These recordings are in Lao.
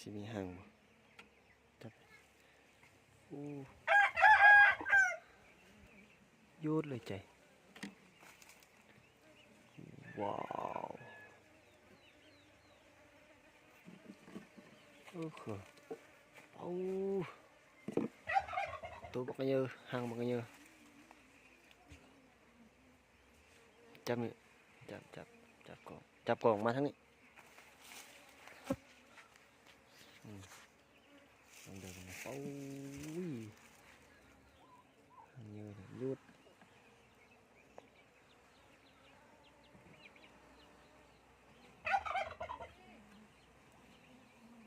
ຊິມີຫາງບໍ່? ຈັບ ໂອ້ ຍູດເລີຍໃຈ. ວ້າວ ໂອ້ໂຫ ເອົາ ໂຕບັກເຍີ ຫາງບັກເຍີ. ຈັບນີ້ ຈັບ ຈັບ ຈັບກ້ອງ ຈັບກ້ອງມາທາງນີ້. ອືມ ເບິ່ງເດີ ໂອ້ຍ ຫາງເຍີ ຍູດ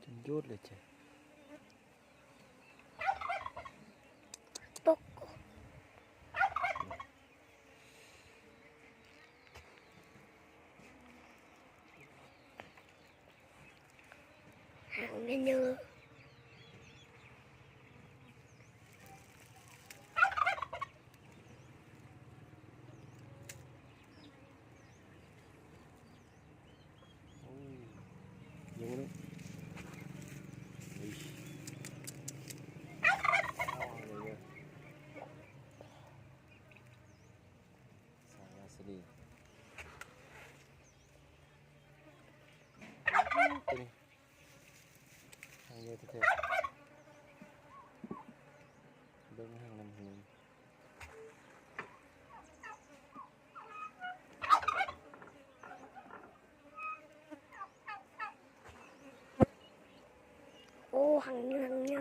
ຈົນຍູດເລີຍຈ້ະ. ຕົກ ຫາງເຍີ. ໂອ້ ຍັງບໍ່ໄດ້ ເອີຍ ສາຍລາຊິນີ ໂອ້ ໂຕນີ້ ຫາງເຍີແທ້ໆ ເບິ່ງຫາງນຳຫູ. ໂອ້ ຫາງເຍີ ຫາງເຍີ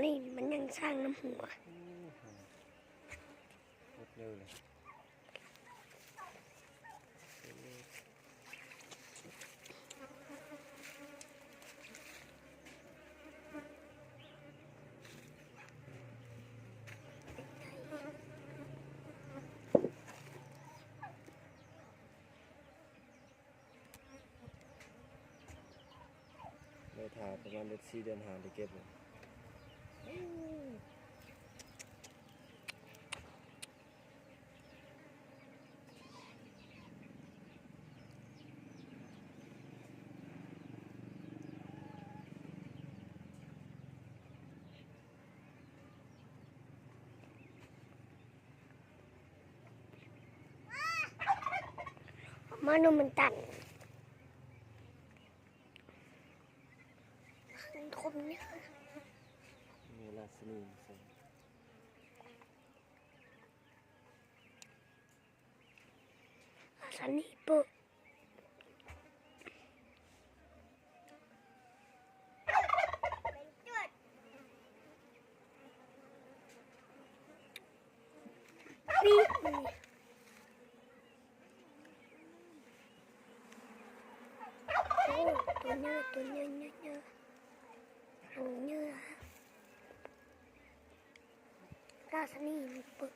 ນີ້ມັນຍັງສ້າງນຳຫົວ. ໂອ້ ໂຄດເຍີເລີຍ. ໄດ້ຖ້າປະມານເດືອນສີ່ເດືອນຫ້າໄດ້ເກັບ. ມາໂນມັນຕັນ ຄົມເນີ ມີລາຊິນີ ລາຊິນີເປີ. ໂອ້ ໂຕໃຫຍ່ ໂຕໃຫຍ່ ໃຫຍ່ ໃຫຍ່ ໂຕໃຫຍ່ ລາຊິນີເປີ.